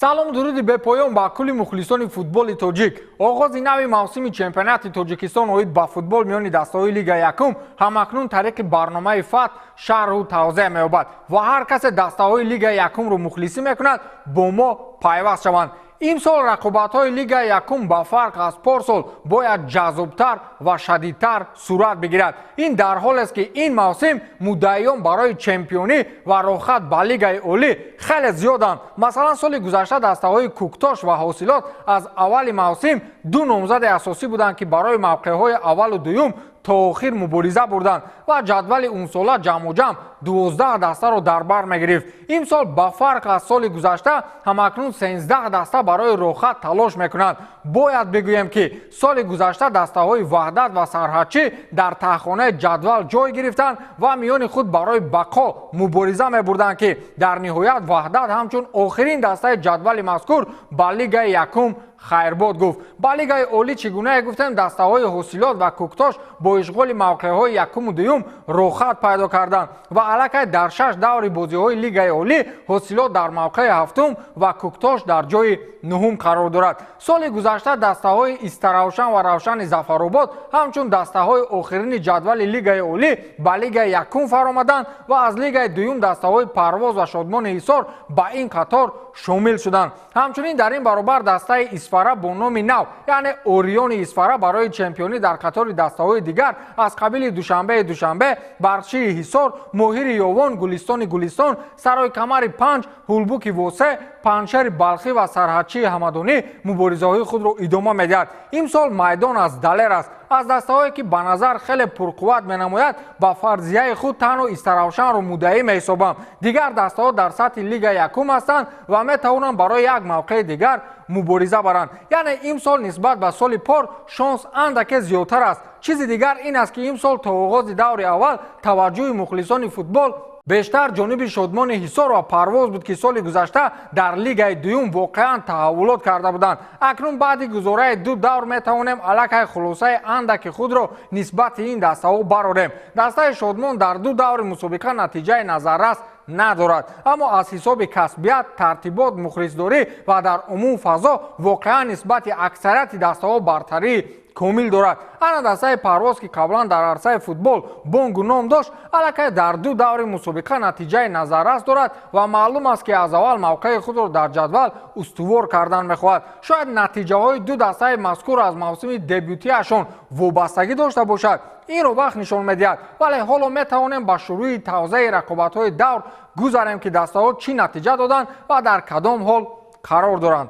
Салом, дуруди бепоён ба кулли мухлисони футболи тоҷик. Оғози нави мавсими чемпионати Тоҷикистон оид ба футбол миёни дастаҳои Лига якум ҳамакнун тариқи барномаи ФАТ шарҳу тавзеҳ меёбад ва ҳар касе дастаҳои Лига якумро мухлисӣ мекунад, бо мо пайваст шаванд. Имсол рақобатҳои Лига якум ба фарқ аз порсол бояд ҷаззобтар ва шадидтар сурат бигирад. Ин дар ҳолест, ки ин мавсим муддаиён барои чемпионӣ ва роҳхат ба Лигаи олӣ хеле зиёданд. Масалан, соли гузашта дастаҳои Кӯктош ва Ҳосилот аз аввали мавсим ду номзади асосӣ буданд, ки барои мавқеъҳои аввалу дуюм то охир мубориза бурданд ва ҷадвали унсола ҷамъуҷамъ 12 дастаро дар бар мегирифт. Имсол ба фарқ аз соли гузашта ҳамакнун 13 даста барои роҳхат талош мекунанд. Бояд бигӯем, ки соли гузашта дастаҳои Ваҳдат ва Сарҳадчӣ дар таҳхонаи ҷадвал ҷой гирифтанд ва миёни худ барои бақо мубориза мебурданд, ки дар ниҳоят Ваҳдат ҳамчун охирин дастаи ҷадвали мазкур ба Лигаи якум хайрбод гуфт. Ба Лигаи олӣ, чӣ гунае гуфтем, дастаҳои Ҳосилот ва Кӯктош бо ишғоли мавқеъҳои якуму дуюм роҳхат пайдо карданд ва аллакай дар шаш даври бозиҳои Лигаи олӣ Ҳосилот дар мавқеи ҳафтум ва Кӯктош дар ҷои нуҳум қарор дорад. Соли гузашта дастаҳои Истаравшан ва Равшани Зафаробод ҳамчун дастаҳои охирини ҷадвали Лигаи олӣ ба Лигаи якум фаромаданд ва аз Лигаи дуюм дастаҳои Парвоз ва Шодмони Ҳисор ба ин қатор шомил шуданд. Ҳамчунин дар ин баробар дастаи Исфара бо номи нав, яъне Ориони Исфара, барои чемпионӣ дар қатори дастаҳои дигар аз қабили Душанбеи Душанбе, Барқчии Ҳисор, Моҳири Ёвон, Гулистони Гулистон, Сарои Камари Панҷ, Ҳулбуки Восе, Панҷшери Балхӣ ва Сарҳадчии Ҳамадонӣ муборизаҳои худро идома медиҳад. Имсол майдон аз далер аст. Аз дастаҳое, ки ба назар хеле пурқувват менамояд, ба фарзияи худ танҳо Истаравшанро муддаӣ меҳисобам. Дигар дастаҳо дар сатҳи Лига якум ҳастанд ва метавонанд барои як мавқеи дигар мубориза баранд. Яъне имсол нисбат ба соли пор шонс андаке зиёдтар аст. Чизи дигар ин аст, ки имсол то оғози даври аввал таваҷҷӯҳи мухлисони футбол бештар ҷониби Шодмони Ҳисор ва Парвоз буд, ки соли гузашта дар Лигаи дуюм воқеан таҳаввулот карда буданд. Акнун баъди гузораи ду давр метавонем аллакай хулосаи андаки худро нисбати ин дастаҳо барорем. Дастаи Шодмон дар ду даври мусобиқа натиҷаи назаррас надорад, аммо аз ҳисоби касбият, тартибот, мухлисдорӣ ва дар умум фазо воқеан нисбати аксарияти дастаҳо бартарии комил дорад. Ана дастаи Парвоз, ки қаблан дар арсаи футбол бонгу ном дошт, аллакай дар ду даври мусобиқа натиҷаи назаррас дорад ва маълум аст, ки аз аввал мавқеи худро дар ҷадвал устувор кардан мехоҳад. Шояд натиҷаҳои ду дастаи мазкур аз мавсими дебютиашон вобастагӣ дошта бошад. Инро вақт нишон медиҳад, вале ҳоло метавонем ба шурӯи тавзеҳи рақобатҳои давр гузарем, ки дастаҳо чӣ натиҷа доданд ва дар кадом ҳол қарор доранд.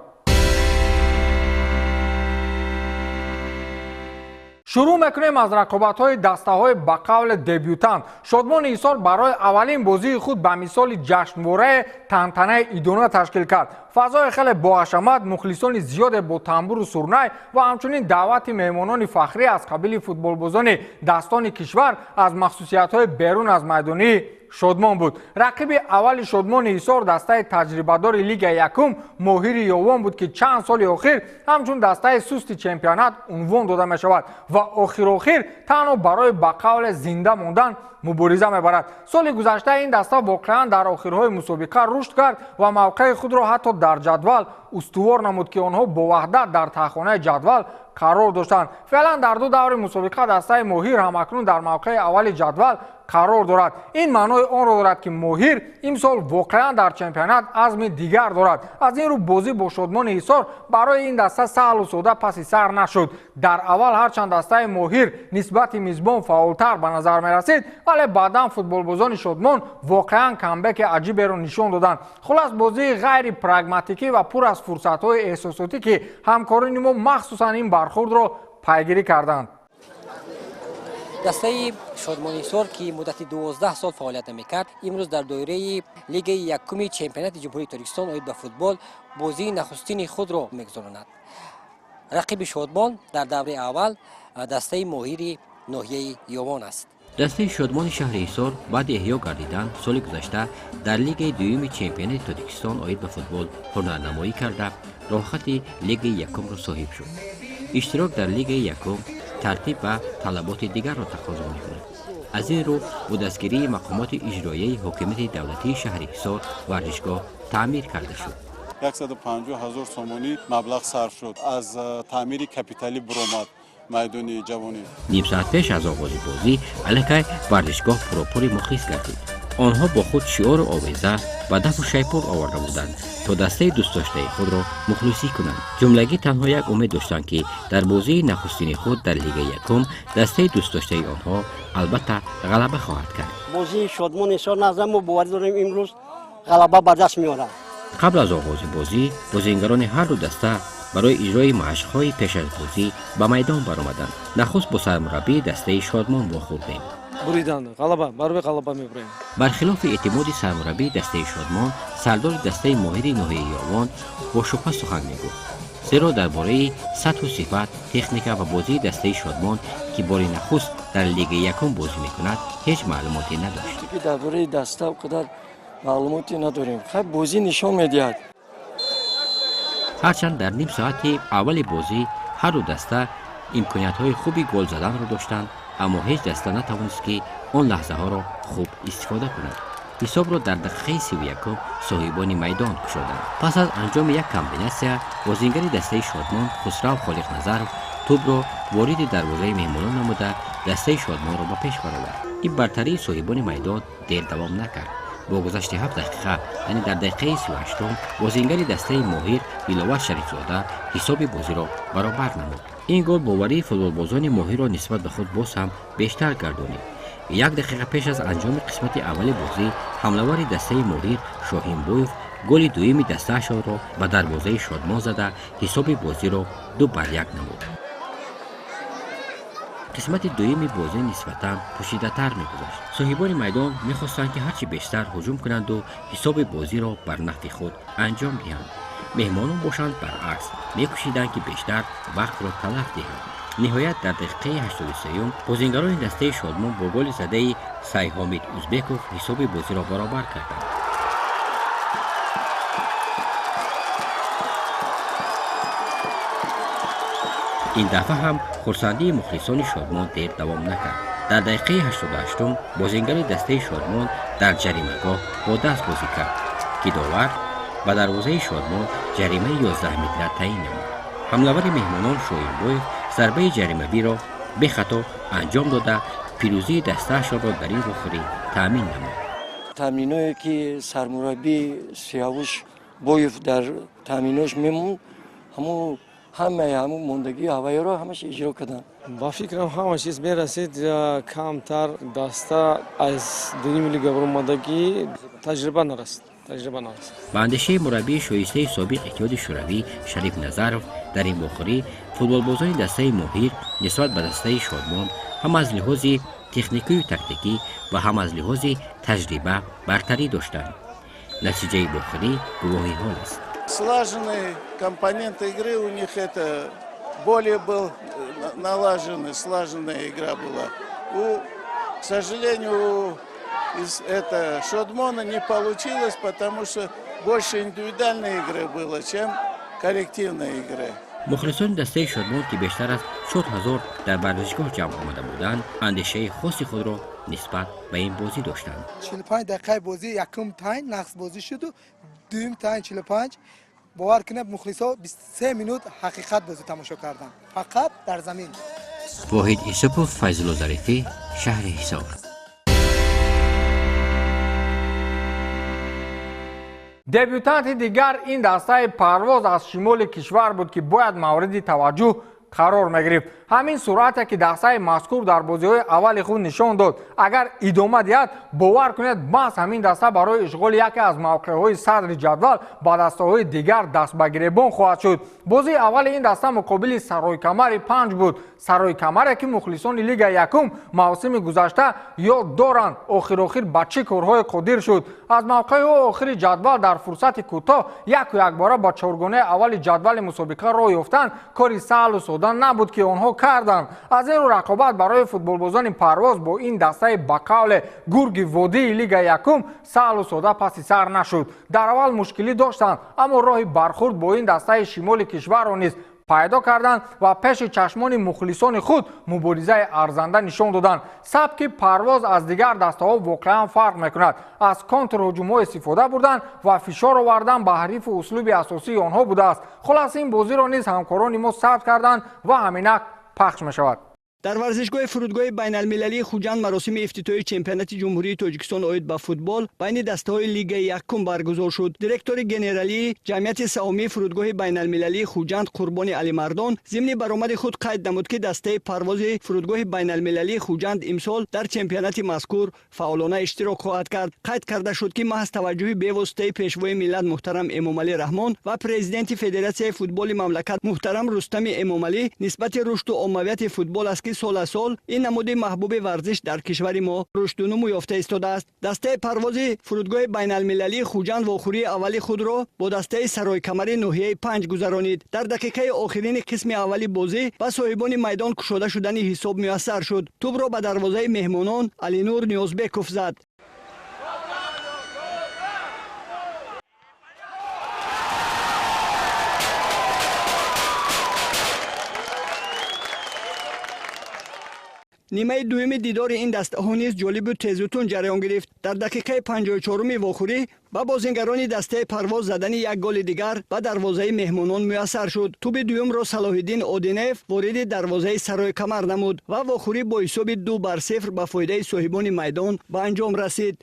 Шурӯъ мекунем аз рақобатҳои дастаҳои ба қавли дебютант. Шодмони Ҳисор барои аввалин бозии худ ба мисоли ҷашнворае тантанаи идона ташкил кард. Фазои хеле боҳашамат, мухлисони зиёде бо тамбуру сурнай ва ҳамчунин даъвати меҳмонони фахрӣ аз қабили футболбозони дастони кишвар аз махсусиятҳои берун аз майдонии Шодмон буд. Рақиби аввали Шодмони Ҳисор дастаи таҷрибадори Лигаи якум Моҳири Ёвон буд, ки чанд соли охир ҳамчун дастаи сусти чемпионат унвон дода мешавад ва охирохир танҳо барои ба қавле зинда мондан мубориза мебарад. Соли гузашта ин даста воқеан дар охирҳои мусобиқа рушд кард ва мавқеи худро ҳатто дар ҷадвал устувор намуд, ки онҳо бо Ваҳдат дар таҳхонаи ҷадвал қарор доштанд. Феълан дар ду даври мусобиқа дастаи Моҳир ҳамакнун дар мавқеи аввали ҷадвал қарор дорад. Ин маънои онро дорад, ки Моҳир имсол воқеан дар чемпионат азми дигар дорад. Аз ин рӯ бозӣ бо Шодмони Ҳисор барои ин даста саҳлу сода паси сар нашуд. Дар аввал ҳарчанд дастаи Моҳир нисбати мизбон фаъолтар ба назар мерасид, вале баъдан футболбозони Шодмон воқеан камбеки аҷиберо нишон доданд. Хулас, бозии ғайри прагматикӣ ва пур аз фурсатҳои эҳсосотӣ, ки ҳамкорони мо махсусан ин бархурдро пайгирӣ карданд. Дастаи Шодмони Ҳисор, ки муддати 12 сол фаъолият намекард, имрӯз дар доираи Лигаи якуми чемпионати Ҷумҳурии Тоҷикистон оид ба футбол бозии нахустини худро мегузаронад. Рақиби Шодмон дар давраи аввал дастаи Моҳири ноҳияи Ёвон аст. Дастаи Шодмони шаҳри Ҳисор баъди эҳё гардидан соли гузашта дар Лигаи дуюми чемпионати Тоҷикистон оид ба футбол ҳунарнамоӣ карда, роҳхати Лигаи якумро соҳиб шуд. Иштирок дар Лигаи якум тартиб ва талаботи дигарро тақозо мекунад. Аз ин рӯ бо дастгирии мақомоти иҷроияи ҳокимияти давлатии шаҳри Ҳисор варзишгоҳ таъмир карда шуд. 150 ҳазор сомонӣ маблағ сарф шуд. Аз таъмири капиталӣ буромад майдони ҷавонӣ. Ним соат пеш аз оғози бозӣ аллакай варзишгоҳ пуропури мухлис гардид. Онҳо бо худ шиору овеза ва дафу шайпур оварда буданд, то дастаи дӯстдоштаи худро мухлисӣ кунанд. Ҷумлагӣ танҳо як умед доштанд, ки дар бозии нахустини худ дар Лигаи якум дастаи дӯстдоштаи онҳо албатта ғалаба хоҳад кард. Бозии Шодмон Ҳисор назар мо боварӣ дорем, имрӯз ғалаба ба даст меорад. Қабл аз оғози бозӣ бозингарони ҳар ду даста барои иҷрои машқҳои пеш аз бозӣ ба майдон баромаданд. Нахуст бо сармураббии дастаи Шодмон вохӯрдем. Буридан, ғалаба, барои ғалаба мебурем. Бархилофи эътимоди сармураббии дастаи Шодмон, сардори дастаи Моҳири ноҳияи Ёвон бо шубҳа сухан мегуфт, зеро дар бораи сатҳу сифат, техника ва бозии дастаи Шодмон, ки бори нахуст дар Лигаи якум бозӣ мекунад, ҳеҷ маълумоте надошт. Дар бораи даста қадар маълумоте надорем. Хай, бозӣ нишон медиҳад. Ҳарчанд дар ним соати аввали бозӣ ҳар ду даста имкониятҳои хуби гол заданро доштанд, аммо ҳеҷ даста натавонист, ки он лаҳзаҳоро хуб истифода кунад. Ҳисобро дар дақиқаи 31-ум соҳибони майдон кушоданд. Пас аз анҷоми як комбинатсия бозингари дастаи Шодмон Хусрав Холиқназаров тӯбро вориди дарвозаи меҳмонон намуда, дастаи Шодмонро ба пеш баровард. Ин бартарии соҳибони майдон дер давом накард. Бо гузашти 7 дақиқа, яъне дар дақиқаи 38-ум, бозингари дастаи Моҳир Диловар Шарифзода ҳисоби бозиро баробар намуд. Ин гол боварии футболбозони Моҳирро нисбат ба худ боз ҳам бештар гардонид. Як дақиқа пеш аз анҷоми қисмати аввали бозӣ ҳамлавари дастаи Моҳир Шоҳинбоев голи дуюми дастаашонро ба дарвозаи Шодмон зада, ҳисоби бозиро 2-1 намуд. Қисмати дуюми бозӣ нисбатан пӯшидатар мегузашт. Соҳибони майдон мехостанд, ки ҳарчи бештар ҳуҷум кунанду ҳисоби бозиро бар нафъи худ анҷом диҳанд. Меҳмонон бошанд, баръакс, мекӯшиданд, ки бештар вақтро талаф диҳанд. Ниҳоят дар дақиқаи 83-юм бозингарони дастаи Шодмон бо голи задаи Сайҳомид Узбеков ҳисоби бозиро баробар карданд. Ин дафъа ҳам хурсандии мухлисони Шодмон дер давом накард. Дар дақиқаи 88-ум бозингари дастаи Шодмон дар ҷаримагоҳ бо даст бозӣ кард, ки довар ба дарвозаи Шодмон ҷаримаи 11 метра таъин намуд. Ҳамлавари меҳмонон Шоҳинбоев зарбаи ҷаримавиро бехато анҷом дода, пирӯзии дастаашонро дар ин вохӯрӣ таъмин намуд. Таъминое ки сармураббӣ Сиявуш Боев дар таъминош мемонд, ҳамун ҳамаи ҳамун мондагии ҳавайёро ҳамаш иҷро карданд. Ба фикрам, ҳама чиз мерасид, камтар даста аз дуюми лига баромадагӣ таҷриба нарасид, таҷриба нарасид. Ба андешаи мураббии шоистаи собиқ Иттиҳоди Шӯравӣ Шариф Назаров, дар ин вохӯрӣ футболбозони дастаи Моҳир нисбат ба дастаи Шодмон ҳам аз лиҳози техникию тактикӣ ва ҳам аз лиҳози таҷриба бартарӣ доштанд. Натиҷаи вохӯрӣ гувоҳи ҳол аст. Слаженный компонент игры у них, это более был налаженный, слаженная игра была. К сожалению, из это Шодмона не получилось, потому что больше индивидуальной игры было, чем коллективной игры. Мухлисони дастаи Шодмон, ки бештар аз 4000 дар варзишгоҳ ҷамъ омада буданд, андешаи хоси худро нисбат ба ин бозӣ доштанд. 45 дақиқаи бозӣ, якум тайм нақс бозӣ шуду, дуюм тайм 45, бовар кунед, мухлисо 23 минут ҳақиқат бозӣ тамошо карданд, фақат дар замин. Воҳид Исупов, Файзулло Зарифӣ, шаҳри Ҳисор. Дебютанти дигар ин дастаи Парвоз аз шимоли кишвар буд, ки бояд мавриди таваҷҷӯҳ қарор мегирифт. Ҳамин суръате, ки дастаи мазкур дар бозиҳои аввали худ нишон дод, агар идома диҳад, бовар кунед, маҳз ҳамин даста барои ишғоли яке аз мавқеъҳои садри ҷадвал ба дастаҳои дигар даст ба гиребон хоҳад шуд. Бозии аввали ин даста муқобили Саройкамари панҷ буд, Саройкамаре, ки мухлисони Лигаи якум мавсими гузашта ёд доранд, охирохир ба чӣ корҳое қодир шуд. Аз мавқеъҳои охири ҷадвал дар фурсати кӯтоҳ яку якбора ба чоргонаи аввали ҷадвали мусобиқа роҳ ёфтан кори саҳлу сода набуд, ки онҳо карданд. Аз ин рӯ рақобат барои футболбозони Парвоз бо ин дастаи ба қавле гурги водии Лигаи якум саҳлу сода паси сар нашуд. Дар аввал мушкилӣ доштанд, аммо роҳи бархурд бо ин дастаи шимоли кишварро низ Пайдо карданд ва пеши чашмони мухлисони худ муборизаи арзанда нишон доданд. Сабки Парвоз аз дигар дастаҳо воқеан фарқ мекунад. Аз контрҳуҷумҳо истифода бурдан ва фишор овардан ба ҳарифу услуби асосии онҳо будааст. Хулас, ин бозиро низ ҳамкорони мо сабт карданд ва ҳаминак пахш мешавад. Дар варзишгоҳи фурудгоҳи байналмилалии Хуҷанд маросими ифтитоҳи чемпионати Ҷумҳурии Тоҷикистон оид ба футбол байни дастаҳои Лигаи якум баргузор шуд. Директори генералии ҷамъияти саҳомии фурудгоҳи байналмилалии Хуҷанд Қурбони Алимардон зимни баромади худ қайд намуд, ки дастаи Парвози фурудгоҳи байналмилалии Хуҷанд имсол дар чемпионати мазкур фаъолона иштирок хоҳад кард. Қайд карда шуд, ки маҳз таваҷҷӯҳи бевоситаи Пешвои миллат муҳтарам Эмомалӣ Раҳмон ва президенти Федератсияи футболи мамлакат муҳтарам Рустами Эмомалӣ нисбати рушду оммавияти футбол аст, ки сол аз сол ин намуди маҳбуби варзиш дар кишвари мо рушду нумӯ ёфта истодааст. Дастаи Парвози фурудгоҳи байналмилалии Хуҷанд вохӯрии аввали худро бо дастаи Саройкамари ноҳияи Панҷ гузаронид. Дар дақиқаи охирини қисми аввали бозӣ ба соҳибони майдон кушода шудани ҳисоб муяссар шуд. Тӯбро ба дарвозаи меҳмонон Алинур Ниёзбеков зад. Нимаи дуюми дидори ин дастаҳо низ ҷолибу тезутун ҷараён гирифт. Дар дақиқаи 54-уми вохӯрӣ ба бозингарони дастаи Парвоз задани як голи дигар ба дарвозаи меҳмонон муяссар шуд. Тӯби дуюмро Салоҳиддин Одинев вориди дарвозаи Саройкамар намуд ва вохӯрӣ бо ҳисоби 2-0 ба фоидаи соҳибони майдон ба анҷом расид.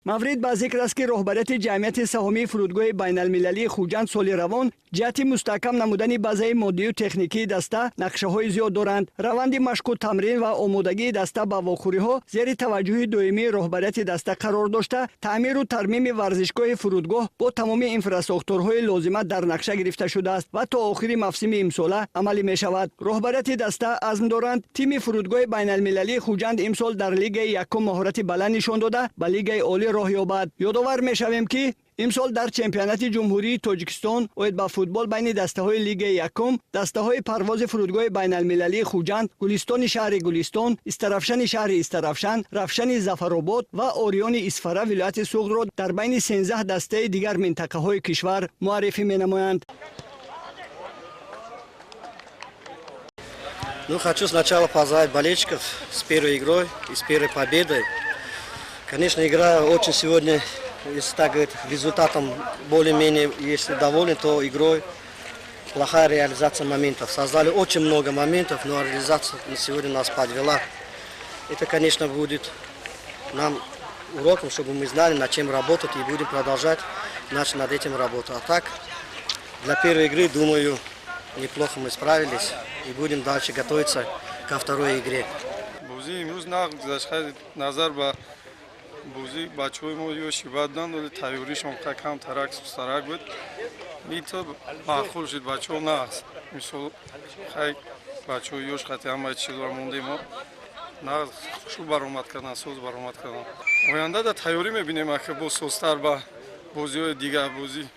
Маврид ба зикр аст, ки роҳбарияти ҷамъияти саҳомии фурудгоҳи байналмилалии Хуҷанд соли равон ҷиҳати мустаҳкам намудани базаи моддию техникии даста нақшаҳои зиёд доранд. Раванди машқу тамрин ва омодагии даста ба вохӯриҳо зери таваҷҷӯҳи доимии роҳбарияти даста қарор дошта, таъмиру тармими варзишгоҳи фурудгоҳ бо тамоми инфрасохторҳои лозима дар нақша гирифта шудааст ва то охири мавсими имсола амалӣ мешавад. Роҳбарияти даста азм доранд, тими фурудгоҳи байналмилалии Хуҷанд имсол дар Лигаи якум маҳорати баланд нишон дода, ба Лигаи олӣ роҳ ёбад. Ёдовар мешавем, ки имсол дар чемпионати Ҷумҳурии Тоҷикистон оид ба футбол байни дастаҳои Лигаи якум дастаҳои Парвози фурудгоҳи байналмилалии Хуҷанд, Гулистони шаҳри Гулистон, Истарафшани шаҳри Истарафшан, Равшани Зафаробод ва Ориони Исфара вилояти Суғдро дар байни 13 дастаи дигар минтақаҳои кишвар муаррифӣ менамоянд. Ну, хочу сначала поздравить болельщиков с первой игрой и с первой победой. Конечно, игра очень сегодня, если так говорить, результатом более-менее, если доволен, то игрой плохая реализация моментов. Создали очень много моментов, но реализация сегодня нас подвела. Это, конечно, будет нам уроком, чтобы мы знали, над чем работать, и будем продолжать над этим работать. А так, для первой игры, думаю, неплохо мы справились и будем дальше готовиться ко второй игре. Бозӣ бачаҳои мо ёши баданд, вале тайёришон камтарак, сустарак буд. Нито маъқул шуд, бачаҳо нағз. Мисол, хай, бачаҳои ёш қати ҳамаи чизро мондем, мо нағз хушуб баромад кардан, соз баромад кардан. Оянда да тайёрӣ мебинем, ака бо созтар ба бозиҳои дигар, бозӣ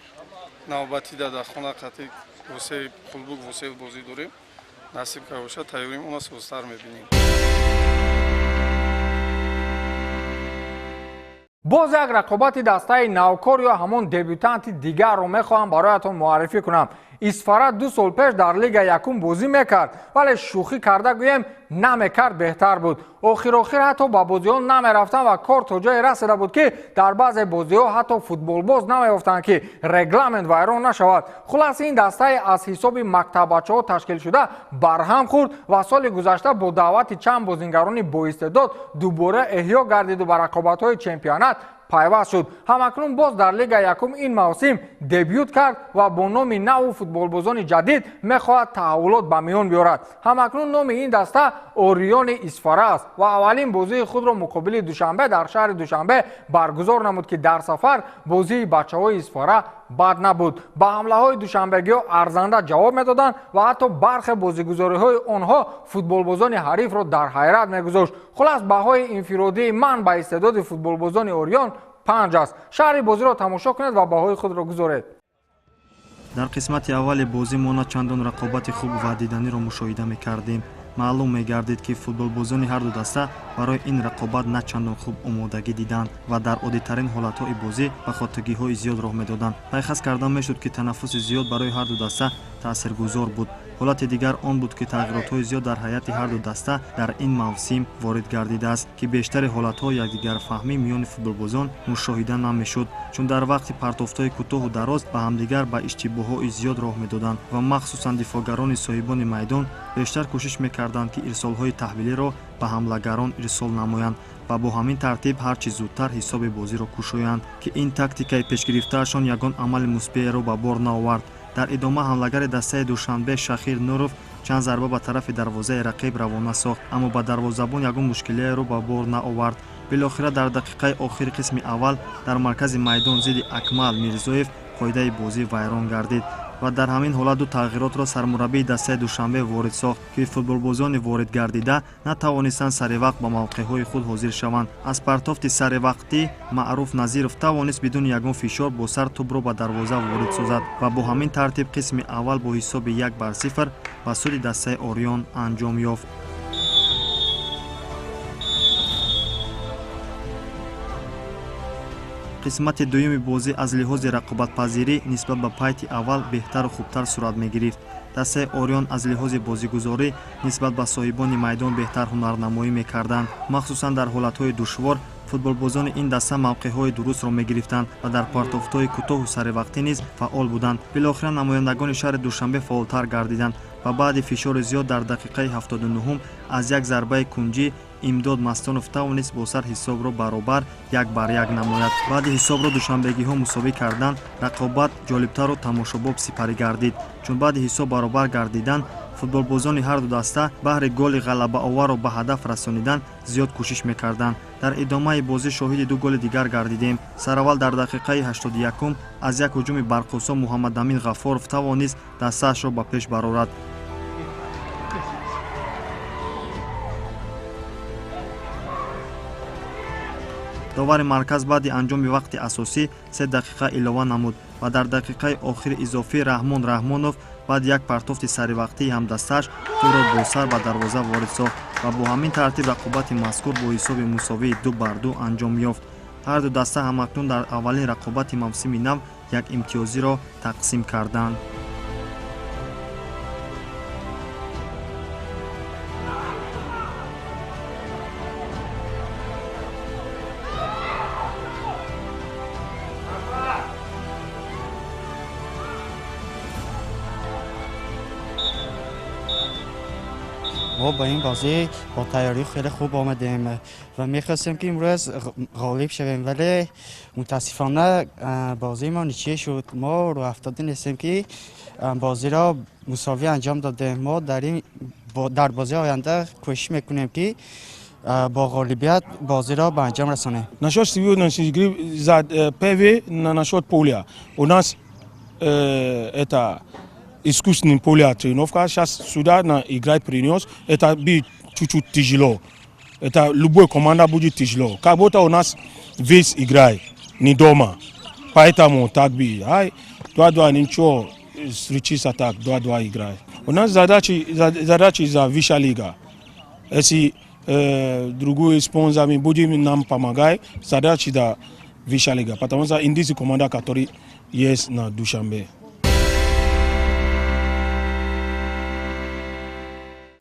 навбатӣ да дар хона қати восеи Қулбук восеи бозӣ дорем. Насиб ка бошад, тайёрим она созтар мебинем. Боз як рақобати дастаи навкор ё ҳамон дебютанти дигарро мехоҳам бароятон муаррифӣ кунам. Исфара 2 сол пеш дар Лига якум бозӣ мекард, вале шӯхӣ карда гӯем, намекард беҳтар буд. Охир-охир ҳатто ба бозиҳо намерафтанд ва кор то ҷое расида буд, ки дар баъзе бозиҳо ҳатто футболбоз намеёфтанд, ки регламент вайрон нашавад. Хулас, ин дастае аз ҳисоби мактаббачаҳо ташкил шуда барҳам хӯрд ва соли гузашта бо даъвати чанд бозингарони боистеъдод дубора эҳё гардиду ба рақобатҳои чемпионат пайваст шуд. Ҳамакнун боз дар Лига якум ин мавсим дебют кард ва бо номи наву футболбозони ҷадид мехоҳад таҳаввулот ба миён биёрад. Ҳамакнун номи ин даста Ориони Исфара аст ва аввалин бозии худро муқобили Душанбе дар шаҳри Душанбе баргузор намуд, ки дар сафар бозии бачаҳои Исфара бад набуд. Ба ҳамлаҳои душанбегиҳо арзанда ҷавоб медоданд ва ҳатто бархе бозигузориҳои онҳо футболбозони ҳарифро дар ҳайрат мегузошт. Хулас, баҳои инфиродии ман ба истеъдоди футболбозони Орион 5 аст. Шаҳри бозиро тамошо кунед ва баҳои худро гузоред. Дар қисмати аввали бозӣ мо на чандон рақобати хуб ва диданиро мушоҳида мекардем. Маълум мегардид, ки футболбозони ҳарду даста барои ин рақобат на чандон хуб омодагӣ диданд ва дар оддитарин ҳолатҳои бозӣ ба хотагиҳои зиёд роҳ медоданд. Пайхас карда мешуд, ки танаффуси зиёд барои ҳарду даста таъсиргузор буд. Ҳолати дигар он буд, ки тағйиротҳои зиёд дар ҳайати ҳарду даста дар ин мавсим ворид гардидааст, ки бештари ҳолатҳо якдигарфаҳмӣ миёни футболбозон мушоҳида намешуд, чун дар вақти партофтҳои кӯтоҳу дароз ба ҳамдигар ба иштибоҳҳои зиёд роҳ медоданд ва махсусан дифоъгарони соҳибони майдон бештар кӯшиш мекарданд, ки ирсолҳои таҳвилиро ба ҳамлагарон ирсол намоянд ва бо ҳамин тартиб ҳар чӣ зудтар ҳисоби бозиро кушоянд, ки ин тактикаи пешгирифтаашон ягон амали мусбиеро ба бор наовард. Дар идома ҳамлагари дастаи Душанбе Шахир Нуров чанд зарба ба тарафи дарвозаи рақиб равона сохт, аммо ба дарвозабон ягон мушкилиеро ба бор наовард. Билохира дар дақиқаи охири қисми аввал дар маркази майдон зидди Акмал Мирзоев қоидаи бозӣ вайрон гардид ва дар ҳамин ҳолат ду тағйиротро сармураббии дастаи Душанбе ворид сохт, ки футболбозони ворид гардида натавонистанд саривақт ба мавқеъҳои худ ҳозир шаванд. Аз партофти саривақтӣ Маъруф Назиров тавонист бидуни ягон фишор бо сар тӯбро ба дарвоза ворид созад ва бо ҳамин тартиб қисми аввал бо ҳисоби 1-0 ба суди дастаи Ориён анҷом ёфт. Қисмати дуюми бозӣ аз лиҳози рақобатпазирӣ нисбат ба пайти аввал беҳтару хубтар сурат мегирифт. Дастаи Ориён аз лиҳози бозигузорӣ нисбат ба соҳибони майдон беҳтар ҳунарнамоӣ мекарданд. Махсусан дар ҳолатҳои душвор футболбозони ин даста мавқеъҳои дурустро мегирифтанд ва дар партофтҳои кӯтоҳу саривақтӣ низ фаъол буданд. Билохира намояндагони шаҳри Душанбе фаъолтар гардиданд ва баъди фишори зиёд дар дақиқаи 79 аз як зарбаи кунҷӣ Имдод Мастонов тавонист бо сар ҳисобро баробар 1-1 намояд. Баъди ҳисобро душанбегиҳо мусовӣ кардан, рақобат ҷолибтару тамошобоб сипарӣ гардид, чун баъди ҳисоб баробар гардидан футболбозони ҳарду даста баҳри голи ғалабаоварро ба ҳадаф расонидан зиёд кӯшиш мекарданд. Дар идомаи бозӣ шоҳиди ду голи дигар гардидем. Сараввал дар дақиқаи 81 аз як ҳуҷуми барқусо Муҳаммадамин Ғаффоров тавонист дастаашро ба пеш барорад. Довари марказ баъди анҷоми вақти асосӣ 3 дақиқа илова намуд ва дар дақиқаи охири изофӣ Раҳмон Раҳмонов баъди як партофти саривақтии ҳамдастааш тӯбро бо сар ба дарвоза ворид сохт ва бо ҳамин тартиб рақобати мазкур бо ҳисоби мусовии 2-2 анҷом ёфт. Ҳарду даста ҳамакнун дар аввалин рақобати мавсими нав як имтиёзиро тақсим карданд. ما با این بازی با تیاری خیلی خوب آمدیم و میخواستیم که امروز غالب شویم، ولی متاسفانه بازی ما نیچه شد. ما رو افتاده نیستیم که بازی را مساوی انجام دادیم. ما در بازی آینده کوشش میکنیم که با غالبیت بازی را به انجام رسانیم. Насчет сегодняшней игры за ПВ насчет поля. У нас это искусственный поле тренировка. Сейчас сюда на играть принес. Это будет чуть-чуть тяжело. Это любой команда будет тяжело. Как будто у нас весь играет не дома. Поэтому так бы. Ай, 2-2 ничего, встречиться так, 2-2 играет. У нас задачи за высшая лига. Если другие спонсоры будем нам помогать, задачи да высшая лига. Потому что индийская команда, которая есть на Душанбе.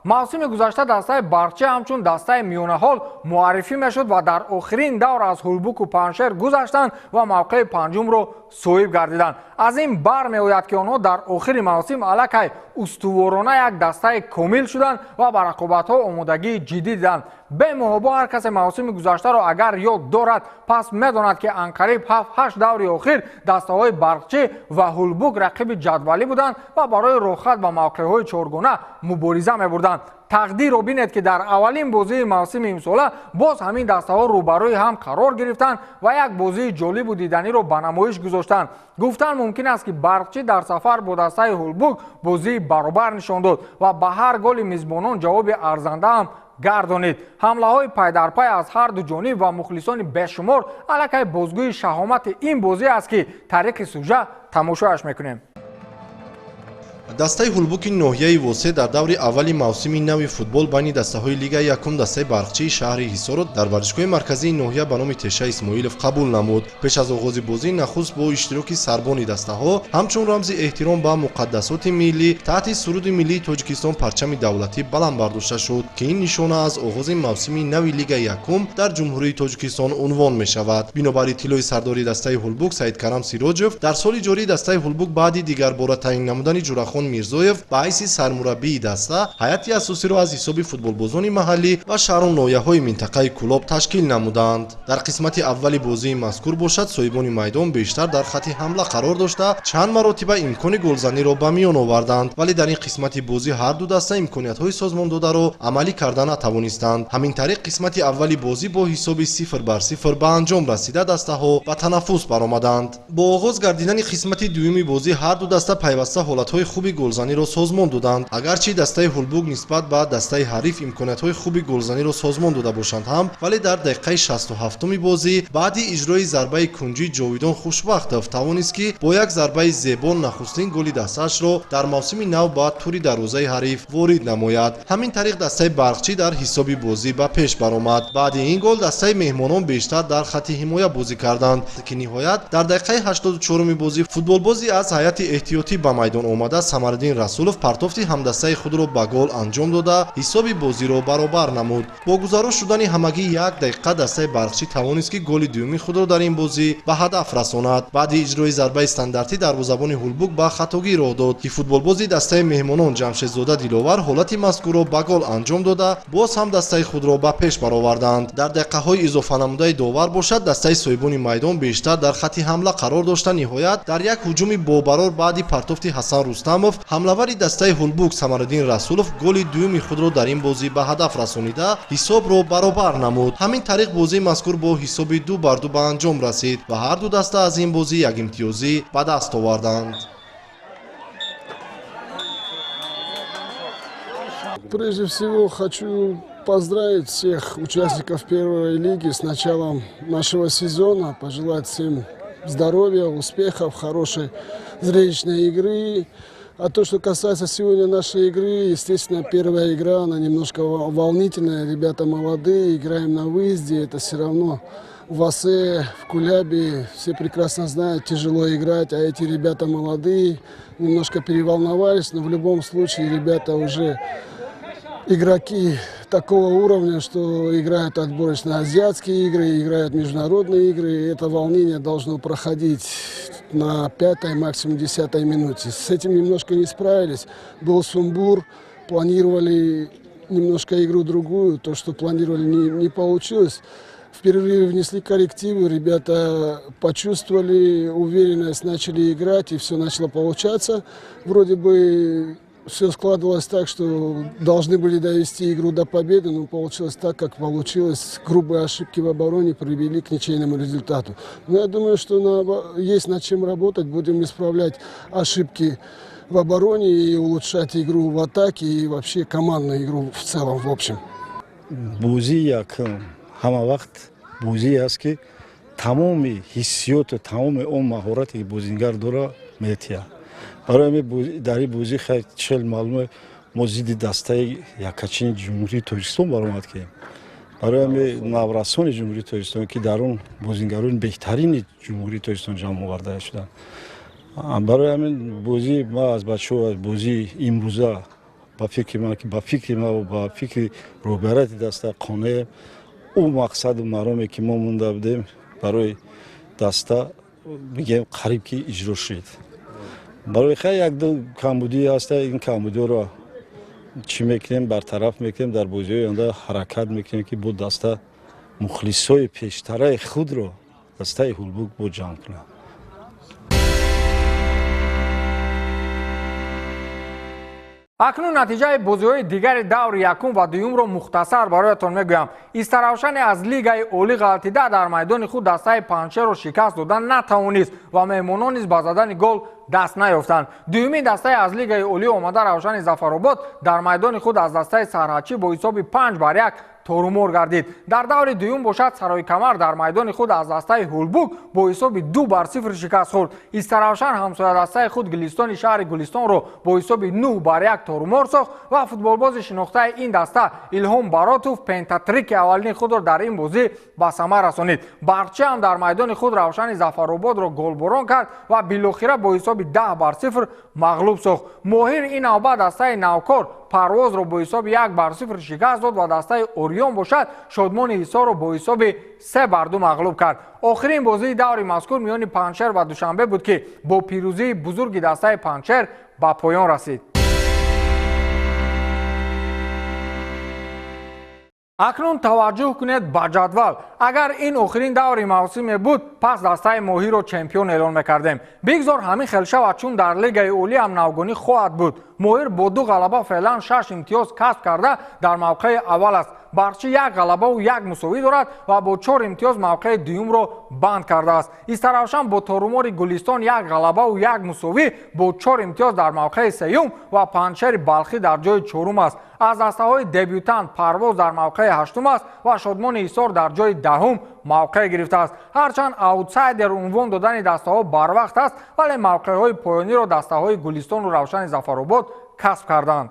Мавсими гузашта дастаи Барқчӣ ҳамчун дастаи миёнаҳол муаррифӣ мешуд ва дар охирин давр аз Ҳулбуку Панҷшер гузаштанд ва мавқеи панҷумро соҳиб гардиданд. Аз ин бармеояд, ки онҳо дар охири мавсим аллакай устуворона як дастаи комил шуданд ва ба рақобатҳо омодагии ҷиддӣ диданд. Бемуҳобо ҳар касе мавсими гузаштаро агар ёд дорад, пас медонад, ки анқариб 7-8 даври охир дастаҳои Барқчӣ ва Ҳулбук рақиби ҷадвалӣ буданд ва барои роҳхат ба мавқеъҳои чоргона мубориза мебурданд. Тақдирро бинед, ки дар аввалин бозии мавсими имсола боз ҳамин дастаҳо рӯбарӯи ҳам қарор гирифтанд ва як бозии ҷолибу диданиро ба намоиш гузоштанд. Гуфтан мумкин аст, ки Барқчӣ дар сафар бо дастаи Ҳулбук бозии баробар нишон дод ва ба ҳар голи мизбонон ҷавоби арзанда ҳам гардонид. Ҳамлаҳои пайдарпай аз ҳар ду ҷониб ва мухлисони бешумор аллакай бозгӯи шаҳомати ин бозӣ аст, ки тариқи сужа тамошояш мекунем. Дастаи Ҳулбуки ноҳияи Восе дар даври аввали мавсими нави футбол байни дастаҳои лигаи якум дастаи Барқчии шаҳри Ҳисорро дар варзишгоҳи марказии ноҳия ба номи Теша Исмоилов қабул намуд. Пеш аз оғози бозӣ нахуст бо иштироки сарбони дастаҳо ҳамчун рамзи эҳтиром ба муқаддасоти миллӣ таҳти суруди миллии Тоҷикистон парчами давлатӣ баланд бардошта шуд, ки ин нишона аз оғози мавсими нави лигаи якум дар Ҷумҳурии Тоҷикистон унвон мешавад. Бинобар иттилои сардори дастаи Ҳулбук Саидкарам Сироҷев, дар соли ҷорӣ дастаи Ҳулбук баъди дигарбора таъин намудани Ҷурахон Мирзоев ба ҳайси сармураббии даста ҳайати асосиро аз ҳисоби футболбозони маҳаллӣ ва шаҳру ноҳияҳои минтақаи Кӯлоб ташкил намуданд. Дар қисмати аввали бозии мазкур бошад, соҳибони майдон бештар дар хатти ҳамла қарор дошта, чанд маротиба имкони голзаниро ба миён оварданд, вале дар ин қисмати бозӣ ҳар ду даста имкониятҳои созмондодаро амалӣ карда натавонистанд. Ҳамин тариқ қисмати аввали бозӣ бо ҳисоби 0-0 ба анҷом расида, дастаҳо ба танаффус баромаданд. Бо оғоз гардидани қисмати дуюми бозӣ ҳар ду даста пайваста ҳолатҳои хуби голзаниро созмон доданд. Агарчи дастаи Ҳулбук нисбат ба дастаи ҳариф имкониятҳои хуби голзаниро созмон дода бошанд ҳам, вале дар дақиқаи 67-уми бозӣ баъди иҷрои зарбаи кунҷӣ Ҷовидон Хушбахтов тавонист, ки бо як зарбаи зебо нахустин голи дастаашро дар мавсими нав ба тури дарвозаи ҳариф ворид намояд. Ҳамин тариқ дастаи Барқчӣ дар ҳисоби бозӣ ба пеш баромад. Баъди ин гол дастаи меҳмонон бештар дар хатти ҳимоя бозӣ карданд, ки ниҳоят дар дақиқаи 84-уми бозӣ футболбози аз ҳайати эҳтиётӣ ба майдон омада Самариддин Расулов партофти ҳамдастаи худро ба гол анҷом дода, ҳисоби бозиро баробар намуд. Бо гузарош шудани ҳамагӣ як дақиқа дастаи Барқчӣ тавонист, ки голи дуюми худро дар ин бозӣ ба ҳадаф расонад. Баъди иҷрои зарбаи стандартӣ дарвозабони Ҳулбук ба хатогӣ роҳ дод, ки футболбози дастаи меҳмонон Ҷамшедзода Диловар ҳолати мазкурро ба гол анҷом дода, боз ҳам дастаи худро ба пеш бароварданд. Дар дақиқаҳои изофанамудаи довар бошад, дастаи соҳибони майдон бештар дар хатти ҳамла қарор дошта, ниҳоят дар як ҳуҷуми бобарор баъди партофти Ҳасан Рустамов ҳамлавари дастаи Ҳулбук Самариддин Расулов голи дуюми худро дар ин бозӣ ба ҳадаф расонида, ҳисобро баробар намуд. Ҳамин тариқ бозии мазкур бо ҳисоби 2-2 ба анҷом расид ва ҳар ду даста аз ин бозӣ як имтиёзӣ ба даст оварданд. Прежде всего хочу поздравить всех участников первой лиги с началом нашего сезона, пожелать всем здоровья, успехов, хорошей зрелищной игры. А то, что касается сегодня нашей игры, естественно, первая игра, она немножко волнительная, ребята молодые, играем на выезде, это все равно в Асе, в Кулябе, все прекрасно знают, тяжело играть, а эти ребята молодые, немножко переволновались, но в любом случае ребята уже игроки такого уровня, что играют отборочно-азиатские игры, играют международные игры, и это волнение должно проходить на 5-й, максимум 10-й минуте. С этим немножко не справились. Был сумбур, планировали немножко игру другую, то, что планировали, не получилось. В перерыве внесли коррективы, ребята почувствовали уверенность, начали играть, и все начало получаться. Вроде бы все складывалось так, что должны были довести игру до победы, но получилось так, как получилось. Грубые ошибки в обороне привели к ничейному результату. Но я думаю, что есть над чем работать, будем исправлять ошибки в обороне и улучшать игру в атаке и вообще командную игру в целом, в общем. Бозӣ як ҳама вақт бозӣ аст, ки тамоми ҳиссиёту тамоми он маҳорате, ки бозингар дора, метиҳад. Барои дар ин бозӣ хеле маълуме, мо зидди дастаи якачини Ҷумҳурии Тоҷикистон баромад кардем. Барои ҳамин наврасони Ҷумҳурии Тоҷикистон, ки дар он бозингарони беҳтарини Ҷумҳурии Тоҷикистон ҷамъ оварда шуданд. Барои ҳамин бозӣ ма аз бачаҳо бозии имрӯза ба фикри ман, ки ба фикри ма ва ба фикри роҳбарияти даста қонеъ, ӯ мақсаду мароме, ки мо монда будем барои даста, мегӯем, қариб ки иҷро шуд. Барои хай як ду камбудӣ ҳаста, ин камбудиҳоро чӣ мекунем, бартараф мекунем, дар бозиҳои оянда ҳаракат мекунем, ки бо даста мухлисои пештараи худро дастаи Ҳулбук бо ҷамъ кунад. Акнун натиҷаи бозиҳои дигари даври якум ва дуюмро мухтасар бароятон мегӯям. Истаравшане аз лигаи олӣ ғалтида дар майдони худ дастаи Панҷшерро шикаст дода натавонист ва меҳмонон низ ба задани гол даст наёфтанд. Дуюмин дастаи аз лигаи олӣ омада Равшани Зафаробод дар майдони худ аз дастаи Сарҳадчӣ бо ҳисоби 5-1 торумор гардид. Дар даври дуюм бошад, Сарои Камар дар майдони худ аз дастаи Ҳулбук бо ҳисоби 2-0 шикаст хӯрд. Истаравшан ҳамсоя дастаи худ Гулистони шаҳри Гулистонро бо ҳисоби 9-1 торумор сохт ва футболбози шинохтаи ин даста Илҳом Баротов пентатрики аввалини худро дар ин бозӣ ба самар расонид. Барқчӣ ҳам дар майдони худ Равшани Зафарободро голборон кард ва билохира бо ҳисоби 10-0 мағлуб сохт. Моҳир ин навбат дастаи навкор Парвозро бо ҳисоби 1-0 шикаст дод ва дастаи Ориён бошад Шодмони Ҳисорро бо ҳисоби 3-2 мағлуб кард. Охирин бозии даври мазкур миёни Панҷшер ва Душанбе буд, ки бо пирӯзии бузурги дастаи Панҷшер ба поён расид. Акнун таваҷҷӯҳ кунед ба ҷадвал. Агар ин охирин даври мавсиме буд, пас дастаи Моҳиро чемпион эълон мекардем. Бигзор ҳамин хел шавад, чун дар лигаи олӣ ҳам навгонӣ хоҳад буд. Моҳир бо 2 ғалаба феълан 6 имтиёз касб карда дар мавқеи аввал аст. Барқчӣ 1 ғалабаву 1 мусовӣ дорад ва бо 4 имтиёз мавқеи дуюмро банд кардааст. Истаравшан бо торумори Гулистон 1 ғалабаву 1 мусовӣ бо 4 имтиёз дар мавқеи сеюм ва Панҷшери Балхӣ дар ҷои чорум аст. Аз дастаҳои дебютант Парвоз дар мавқеи ҳаштум аст ва Шодмони Ҳисор дар ҷои даҳум мавқеъ гирифтааст. Ҳарчанд аутсайдер унвон додани дастаҳо барвақт аст, вале мавқеъҳои поёниро дастаҳои Гулистону Равшани Зафаробод касб карданд.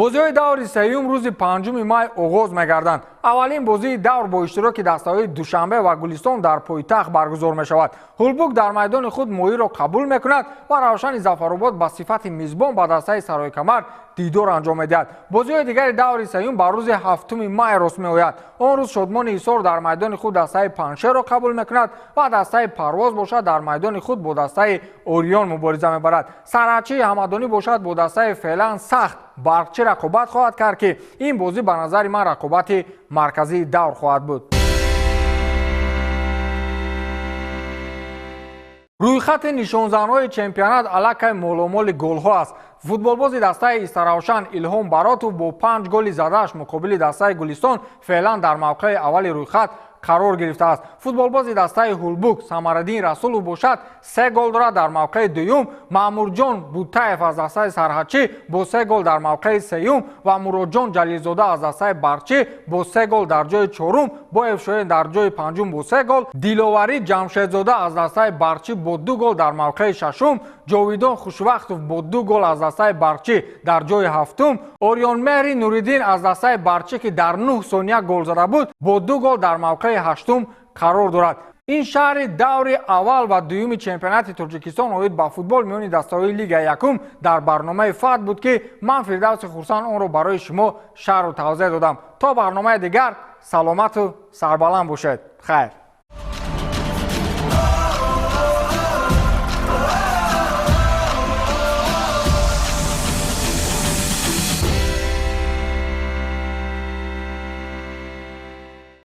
Бозиҳои даври сеюм рӯзи 5 май оғоз мегарданд. Аввалин бозии давр бо иштироки дастаҳои Душанбе ва Гулистон дар пойтахт баргузор мешавад. Ҳулбук дар майдони худ Моҳиро қабул мекунад ва Равшани Зафаробод ба сифати мизбон ба дастаи Сарои Камар дидор анҷом медиҳад. Бозиҳои дигари даври сеюм ба рӯзи 7 май рост меояд. Он рӯз Шодмони Ҳисор дар майдони худ дастаи Панҷшерро қабул мекунад ва дастаи Парвоз бошад дар майдони худ бо дастаи Ориён мубориза мебарад. Сарҳадчии Ҳамадонӣ бошад бо дастаи феълан сахт Барқчӣ рақобат хоҳад кард, ки ин бозӣ ба назари ман рақобати марказии давр хоҳад буд. Рӯйхати нишонзанҳои чемпионат аллакай моломоли голҳо аст. Футболбози дастаи Истаравшан Илҳом Баротов бо 5 голи задааш муқобили дастаи Гулистон феълан дар мавқеи аввали рӯйхат қарор гирифтааст. Футболбози дастаи Ҳулбук Самараддин Расулов бошад 3 гол дорад дар мавқеи дуюм, Маъмурҷон Бутаев аз дастаи Сарҳадчӣ бо 3 гол дар мавқеи сеюм ва Муродҷон Ҷалилзода аз дастаи Барқчӣ бо 3 гол дар ҷои чорум, Боев Шоин дар ҷои панҷум бо 3 гол, Диловарӣ Ҷамшедзода аз дастаи Барқчӣ бо 2 гол дар мавқеи шашум, Ҷовидон Хушвақтов бо 2 гол аз дастаи Барқчӣ дар ҷои ҳафтум, Ориёнмеҳри Нуриддин аз дастаи Барқчӣ, ки дар 9 сония гол зада буд, бо 2 гол дар мавқеи ҳаштум қарор дорад. Ин шаҳри даври аввал ва дуюми чемпионати Тоҷикистон оид ба футбол миёни дастаҳои лигаи якум дар барномаи ФАТ буд, ки ман Фирдавси Хурсанд онро барои шумо шарҳу тавзеҳ додам. То барномаи дигар саломату сарбаланд бошед. Хайр.